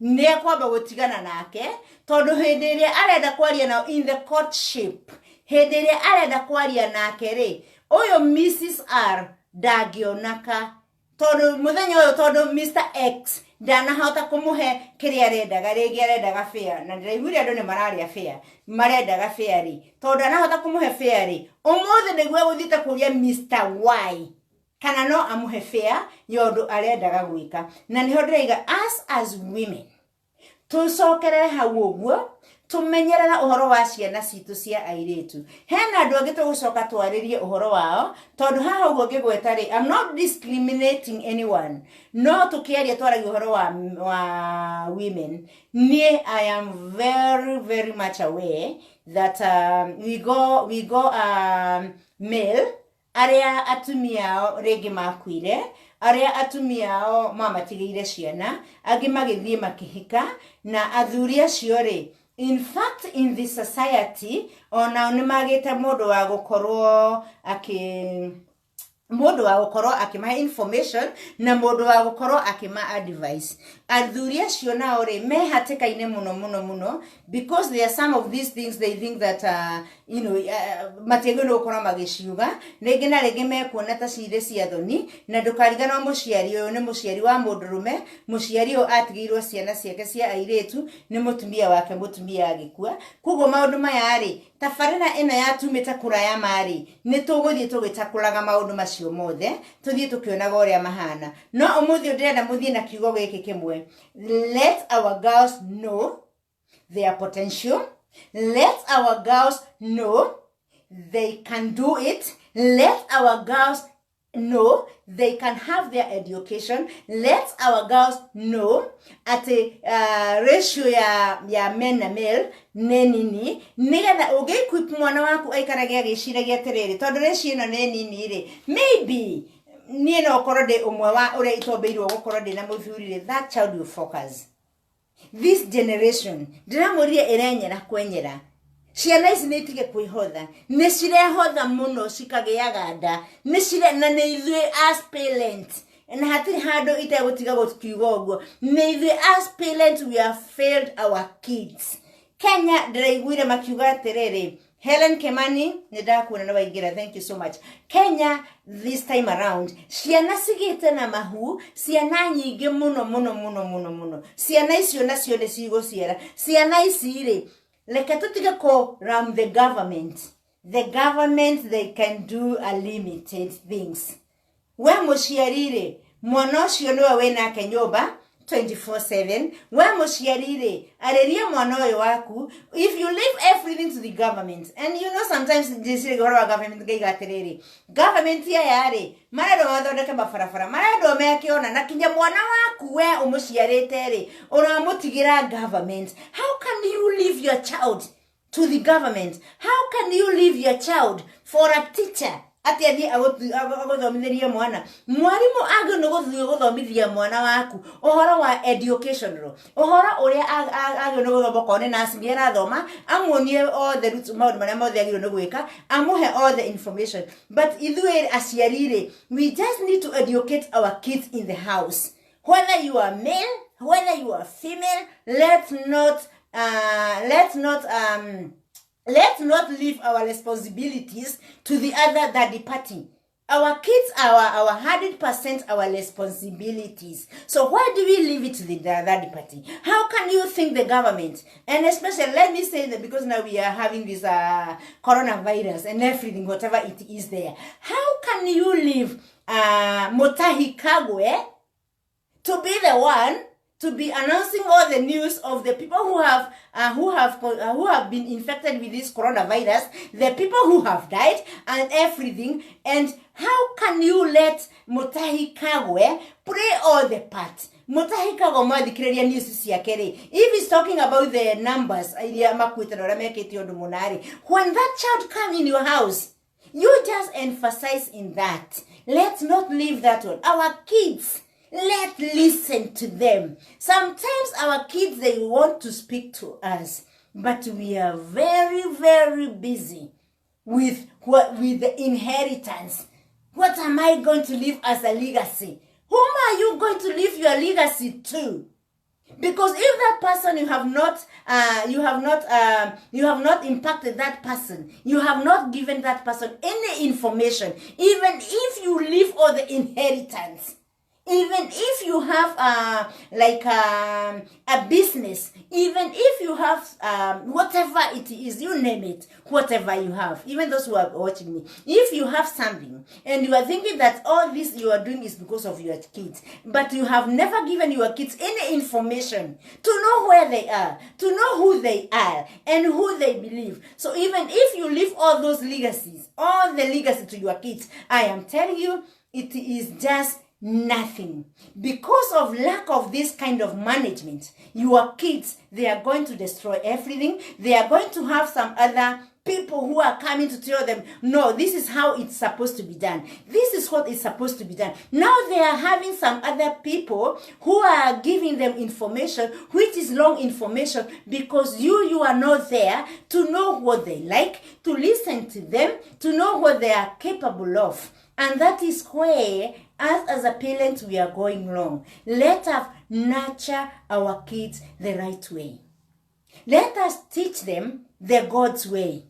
nĩ ekwamba gũtigana nake, tondũ hĩndĩ ĩrĩa arenda kwaria nao in the courtship, hĩndĩ ĩrĩa arenda kwaria nake rĩ, ũyũ Mrs R ndangĩonaka, tondũ mũthenya ũyũ, tondũ Mr X ndanahota kũmũhe kĩrĩa arendaga, rĩngĩ arendaga fare, na ndĩraiguire andũ nĩ mararĩa fare, marendaga fare rĩ, tondũ ndanahota kũmũhe fare rĩ, ũmũthĩ nĩguo egũthiĩte kũria Mr Y kana no amũhe fare ya ũndũ arendaga gwĩka. Na nĩho ndĩraiga us as women tũcokerere hau ũguo, tũmenyerera ũhoro wa ciana citũ cia airĩtu. Hena andũ angĩ tũgũcoka twarĩrie ũhoro wao, tondũ haha ũguo ngĩgweta rĩ, I'm not discriminating anyone, no tũkĩaria twaragia ũhoro wa women. Niĩ I am very very much aware that we go male arĩa atumia ao rĩngĩ makuire, arĩa atumia ao mamatigĩire ciana, angĩ magĩthiĩ makĩhika na athuri acio rĩ, in fact in the society onao nĩ magĩte mũndũ wa gũkorwo akĩmahe information na mũndũ wa gũkorwo akĩma advice. Athuri acio nao rĩ, me hatĩka-inĩ mũno mũno mũno, because there are some of these things they think that matiagĩrĩirwo nĩ gũkorwo magĩciuga rĩngĩ na rĩngĩ, mekuona ta cirĩ cia thoni. Na ndũkariganwo mũciari ũyũ nĩ mũciari wa mũndũrũme, mũciari ũyũ atigĩirwo ciana ciake cia airĩtu nĩ mũtumia wake, mũtumia agĩkua. Koguo maũndũ maya rĩ, tabarĩra ĩno yatumĩte kũraya marĩ, nĩ tũgũthiĩ tũgĩtakũraga maũndũ macio mothe, tũthiĩ tũkĩonaga ũrĩa mahana. No ũmũthĩ ndĩrenda mũthiĩ na kiugo gĩkĩ kĩmwe: let our girls know their potential, let our girls know they can do it, let our girls know they can have their education, let our girls know atĩ ratio ya men na male nĩ nini, nĩgetha ũngĩ mwana waku aikarage agĩciragia atĩrĩrĩ, tondũ ratio ĩno nĩ nini rĩ, maybe niĩ no korwo ndĩ ũmwe wa ũrĩa itombĩirwo gũkorwo ndĩ na mũthuri rĩ, that child will focus. This generation ndĩramwĩrire ĩrenyera kwenyera. Ciana ici nĩ itige kwĩhotha, nĩ cirehotha mũno, cikagĩaga nda, nĩ cire na nĩ ithuĩ as parents, na hatirĩ handũ itegũtiga gũkiuga ũguo, nĩ ithuĩ as parents, we have failed our kids. Kenya ndĩraiguire makiuga atĩrĩrĩ, Helen Kemani, nĩ ndakuona nĩ waingĩra, thank you so much. Kenya this time around ciana cigĩte na mahu, ciana nyingĩ mũno mũno mũno mũno mũno. Ciana icio nacio nĩ cigũciara ciana ici rĩ, reke tũtige kũ ram the government. The government, they can do a limited things. We mũciari rĩ, mwana ũcio nĩwe wĩ nake nyũmba. 24/7. We mũciari rĩ, arĩria mwana ũyũ waku. If you leave everything to the government, and you know, sometimes ndĩciragia ũhoro wa government, ngaiga atĩrĩrĩ, government aya rĩ, marendwo mathondeke mabarabara, marendwo meke ona na kinya mwana waku we ũmũciarĩte rĩ, ũramũtigĩra government. How can you leave your child to the government? How can you leave your child for a teacher atĩ athiĩ agũthomithĩrie mwana? Mwarimũ agĩrĩirwo nĩ gũthiĩ gũthomithia mwana waku ũhoro wa educational, ũhoro ũrĩa agĩrĩirwo nĩ gũthoma. Okorwo nĩ nursing arathoma, amuonie all the roots, maũndũ marĩa mothe agĩrĩirwo nĩ gwĩka, amũhe all the information. But ithuĩ aciari rĩ, we just need to educate our kids in the house. Whether you are male, whether you are female, let's not leave our responsibilities to the other third party. Our kids are our 100% our responsibilities. So why do we leave it to the third party? How can you think the government, and especially, let me say that because now we are having this coronavirus and everything, whatever it is there, how can you leave Mutahi Kagwe to be the one to be announcing all the news of the people who have been infected with this coronavirus, the people who have died and everything? And how can you let Mutahi Kagwe play all the parts? Mutahi Kagwe, mwathikĩrĩria news ciake rĩ, if he's talking about the numbers iria makuĩte na ũrĩa mekĩte ũndũ mũna rĩ, when that child come in your house, you just emphasize in that. Let's not leave that one. Our kids, let listen to them. Sometimes our kids, they want to speak to us, but we are very, very busy with what, with the inheritance. What am I going to leave as a legacy? Whom are you going to leave your legacy to? Because if that person, you have not impacted that person, you have not given that person any information, even if you leave all the inheritance, even if you have like a business, even if you have whatever it is, you name it, whatever you have, even those who are watching me, if you have something and you are thinking that all this you are doing is because of your kids, but you have never given your kids any information to know where they are, to know who they are and who they believe. So even if you leave all those legacies, all the legacy to your kids, I am telling you, it is just nothing. Because of lack of this kind of management, your kids, they are going to destroy everything. They are going to have some other people who are coming to tell them, "No, this is how it's supposed to be done. This is what is supposed to be done." Now they are having some other people who are giving them information which is wrong information, because you are not there to know what they like, to listen to them, to know what they are capable of. And that is where us as a parent, we are going wrong. Let us nurture our kids the right way. Let us teach them the God's way.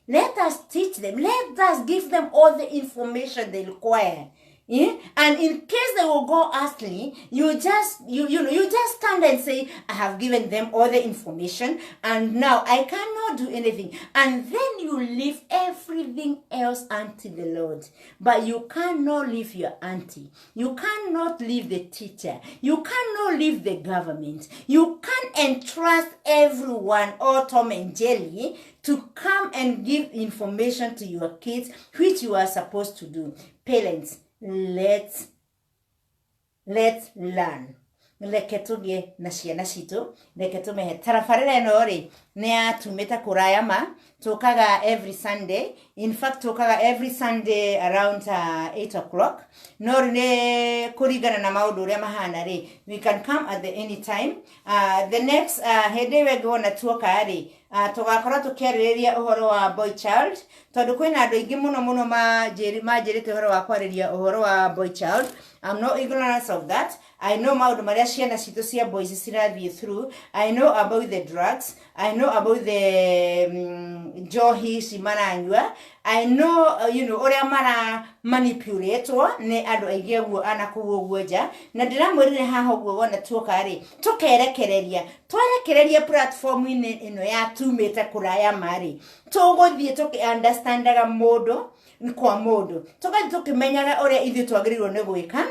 Let us teach them. Let us give them all the information they require. Eh? And in case they will go astray, you just you you know you just stand and say, "I have given them all the information, and now I cannot do anything." And then you leave everything else unto the Lord. But you cannot leave your auntie. You cannot leave the teacher. You cannot leave the government. You can't entrust everyone, or Tom and Jerry, to come and give information to your kids, which you are supposed to do. Parents, let's learn. Reke tũgĩe na ciana citũ, reke tũmehe tabarĩra ĩno rĩ, nĩ yatumĩte kũraya ma. Tũkaga every Sunday. In fact, tũkaga every Sunday around 8 o'clock, no rĩu nĩ kũringana na maũndũ ũrĩa mahana rĩ, we can come at the any time. The next hĩndĩ ĩyo ĩngĩ wona tuoka rĩ, tũgakorwo tũkĩarĩrĩria ũhoro wa boy child, tondũ kwĩna andũ aingĩ mũno mũno manjĩrĩte ũhoro wa kwarĩria ũhoro wa boy child. I'm not ignorance of that. I know maũndũ marĩa ciana citũ cia boys cirathiĩ through. I know about the drugs. I know about the njohi ici maranyua. I know ũrĩa mara manipulatwo nĩ andũ aingĩ ũguo ana kũu ũguo nja. Na ndĩramwĩrire haha ũguo wona tuoka rĩ, tũkerekereria, twerekereria platform-inĩ ĩno ya tumĩte kũraya marĩ, tũgũthiĩ tũkĩ understandaga mũndũ kwa mũndũ, tũgathiĩ tũkĩmenyaga ũrĩa ithuĩ twagĩrĩirwo nĩ gwĩka.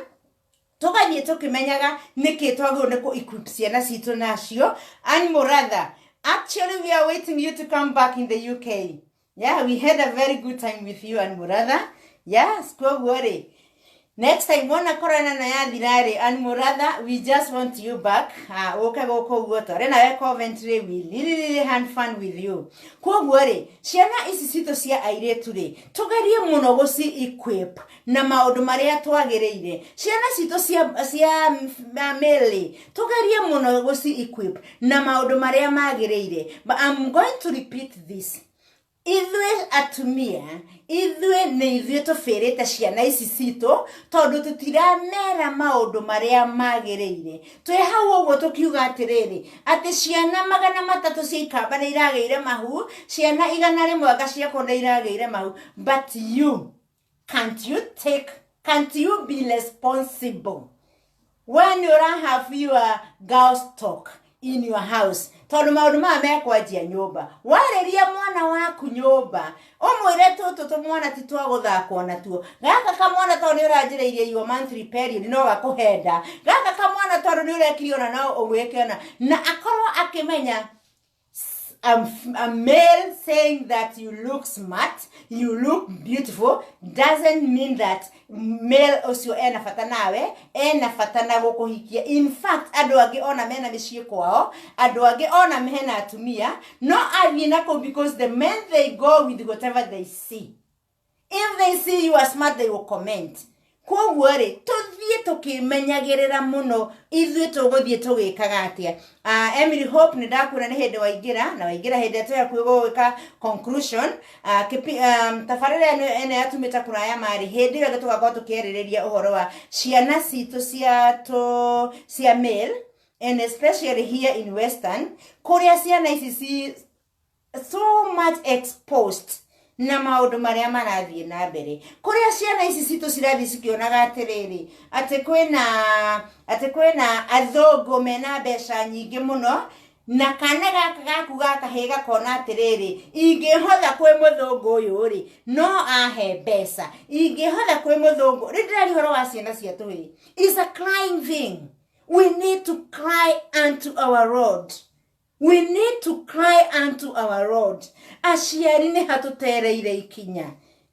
Tũgathiĩ tũkĩmenyaga nĩkĩ twagĩrĩirwo nĩ kũ equip ciana citũ nacio. Ann Muratha, actually we are waiting you to come back in the UK. Yeah, we had a very good time with you, Ann Muratha. Yes, koguo rĩ, next time wona corona na yathira rĩ, Ann Muratha, we just want you back. Ah, ũke gũkũ ũguo tware nawe Coventry. We really really had fun with you. Koguo rĩ, ciana ici citũ cia airĩtu rĩ, tũgerie mũno gũci equip na maũndũ marĩa twagĩrĩire. Ciana citũ cia male, tũgerie mũno gũci equip na maũndũ marĩa magĩrĩire. But I'm going to repeat this: ithuĩ atumia, ithuĩ nĩ ithuĩ tũbĩrĩte ciana ici citũ, tondũ tũtiramera maũndũ marĩa magĩrĩire. Twĩ hau ũguo tũkiuga atĩrĩrĩ, atĩ ciana 300 cia Ikamba nĩ iragĩire mahu, ciana 100 anga ciakwo nĩ iragĩire mahu, but you can't, you take, can't you be responsible when you have your girls talk in your house? Tondũ maũndũ maya mekwanjia nyũmba. Warĩria mwana waku nyũmba, ũmwĩre tũtũ tũmwana ti twa gũthakwo natuo. Gaka kamwana, tondũ nĩ ũranjĩrĩirie your monthly period, no gakũhenda. Gaka kamwana, tondũ nĩ ũrekire ona, no ũgwĩke ona na akorwo akĩmenya. A male saying that you look smart, you look beautiful, doesn't mean that male ũcio ena bata nawe, ena bata na gũkũhikia. In fact, andũ angĩ ona mena mĩciĩ kwao, andũ angĩ ona mena atumia, no athiĩ na kũu, because the men, they go with whatever they see. If they see you are smart, they will comment. Koguo rĩ, tũthiĩ tũkĩmenyagĩrĩra mũno ithuĩ tũgũthiĩ tũgĩkaga atĩa. Emily Hope, nĩ ndakuona nĩ hĩndĩ waingĩra, na waingĩra hĩndĩ ĩrĩa twĩ hakuhĩ gũgĩka conclusion. Tabarĩra ĩno yatumĩte kũraya marĩ hĩndĩ ĩyo tũgakorwo tũkĩarĩrĩria ũhoro wa ciana citũ cia male, and especially here in Western, kũrĩa ciana ici ci so much exposed na maũndũ marĩa marathiĩ na mbere, kũrĩa ciana ici citũ cirathiĩ cikĩonaga atĩrĩrĩ, atĩ kwĩna athũngũ mena mbeca nyingĩ mũno, na kana gaka gaku gakahĩ gakona atĩrĩrĩ, ingĩhotha kwĩ mũthũngũ ũyũ rĩ, no ahe mbeca, ingĩhotha kwĩ mũthũngũ rĩ. Ndĩraria ũhoro wa ciana cia tũhĩ. Is a crying thing. We need to cry unto our Lord. We need to cry unto our Lord. Aciari, nĩ hatũtereire ikinya,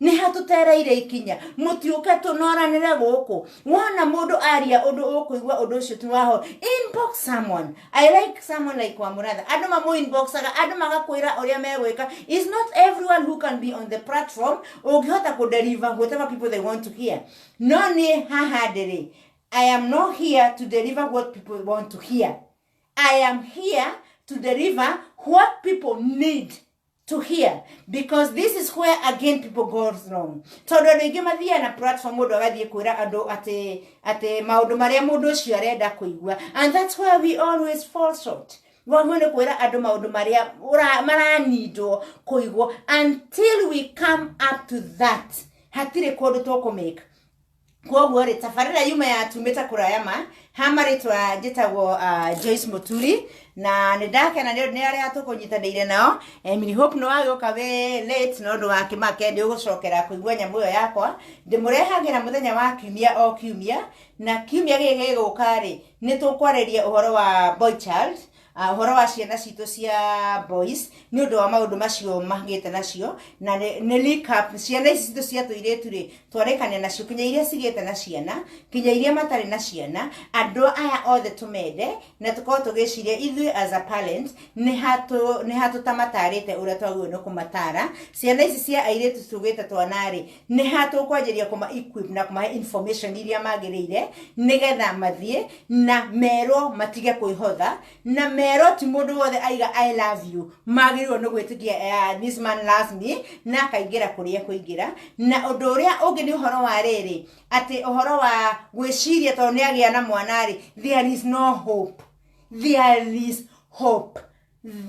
nĩ hatũtereire ikinya. Mũtiũke tũnoranĩre gũkũ. Wona mũndũ aria ũndũ ũkũigua ũndũ ũcio ti waho, inbox someone. I like someone like Wamuratha. Andũ mamũ inboxaga, andũ magakwĩra ũrĩa megwĩka. Is not everyone who can be on the platform ũngĩhota kũ deliver whatever people they want to hear. No niĩ haha ndĩrĩ, I am not here to deliver what people want to hear. I am here to deliver what people need to hear, because this is where again people go wrong, tondũ andũ aingĩ mathiaga na platform, mũndũ agathiĩ kwĩra andũ atĩ maũndũ marĩa mũndũ ũcio arenda kũigua, and that's where we always fall short. Wagwo nĩ kwĩra andũ maũndũ marĩa maranindwo kũigwo. Until we come up to that, hatirĩ kũndũ tũkũmake. Koguo rĩ, tabarĩra yuma yatumĩte kũraya ma ha marĩtwa, njĩtagwo Joyce Muturi, na nĩ ndakena nĩ ũndũ nĩ arĩa tũkũnyitanĩire nao. Emily Hope, nĩ wagĩũka wĩ late, no ndũgakĩmake, nĩ ũgũcokera kũigua nyamũ ĩyo yakwa. Ndĩmũrehagĩra mũthenya wa kiumia o kiumia, na kiumia gĩkĩ gĩgũka rĩ, nĩ tũkwarĩria ũhoro wa boy child, ũhoro wa ciana citũ cia boys, nĩ ũndũ wa maũndũ macio magĩte nacio, na nĩ recap. Ciana ici citũ cia tũirĩtu rĩ, twarĩkania nacio kinya iria cigĩte na ciana, kinya iria matarĩ na ciana. Andũ aya othe tũmende na tũkorwo tũgĩciria ithuĩ as a parent nĩ hatũtamatarĩte ũrĩa twagĩrĩirwo nĩ kũmatara. Ciana ici cia airĩtu tugĩte twana rĩ, nĩ hatũkwanjĩria kũma equip na kũmahe information iria magĩrĩire, nĩgetha mathiĩ na merwo matige kwĩhotha, na merwo ti mũndũ wothe aiga "I love you" magĩrĩirwo nĩ gwĩtĩkia, "This man loves me," na akaingĩra kũrĩa kũingĩra. Na ũndũ ũrĩa ũngĩ nĩ ũhoro wa rĩrĩ, atĩ ũhoro wa gwĩciria tondũ nĩ agĩa na mwana rĩ, there is no hope. There is hope,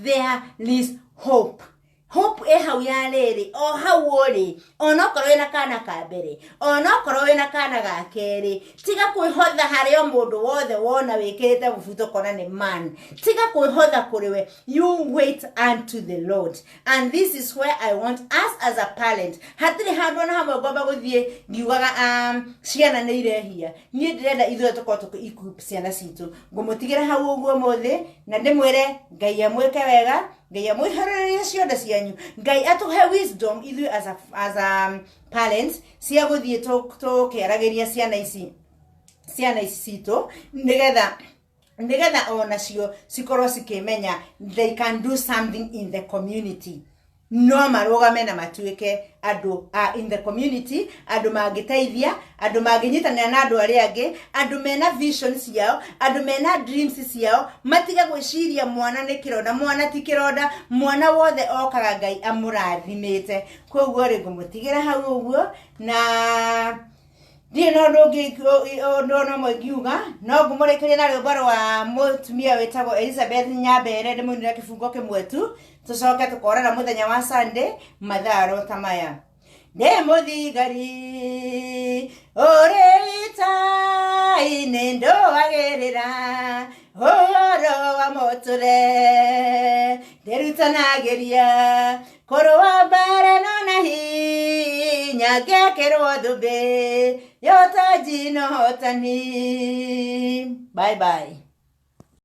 there is hope. Hope ĩ hau ya rĩrĩ, o hau ũrĩ, onokorwo wĩna kana ka mbere, onokorwo wĩna kana ga kerĩ, tiga kwĩhotha harĩ o mũndũ wothe wona wĩkĩrĩte mũbuto kona nĩ man. Tiga kwĩhotha kũrĩ we. You wait unto the Lord. And this is where I want us as a parent. Hatirĩ handũ ona hamwe ngwamba gũthiĩ ngiugaga ciana nĩ irehia. Niĩ ndĩrenda ithuĩ tũkorwo tũkĩ equip ciana citũ. Ngũmũtigĩra hau ũguo ũmũthĩ na ndĩmwĩre Ngai amwĩke wega, Ngai amwĩharĩrĩrie ciondo cianyu, Ngai atũhe wisdom ithuĩ as a parents cia gũthiĩ tũkĩaragĩria ciana ici citũ, nĩgetha onacio cikorwo cikĩmenya they can do something in the community. No marũgame na matuĩke andũ a in the community, andũ mangĩteithia, andũ mangĩnyitanĩra na andũ arĩa angĩ, andũ mena vision ciao, andũ mena dreams ciao. Matige gwĩciria mwana nĩ kĩronda. Mwana ti kĩronda. Mwana wothe okaga Ngai amũrathimĩte. Koguo rĩ, ngũmũtigĩra hau ũguo na ndirĩ na ũndũ ũngĩ, ũndũ ona ũmwe ingiuga. No ngũmũrĩkĩria na rwĩmbo rwa mũtumia wĩtagwo Elizabeth Nyambere, ndĩmũinĩre kĩbungo kĩmwe tu, tũcoke tũkorana mũthenya wa Sunday mathaa ta maya. Ndĩ mũthigari ũrĩ ita-inĩ, ndũagĩrĩra ũhoro wa mũtũre, ndĩrutanagĩria kũrũa mbara no na hinya, ngekĩrwo thũmbĩ ya ũtanji na ũhotani. Bye bye.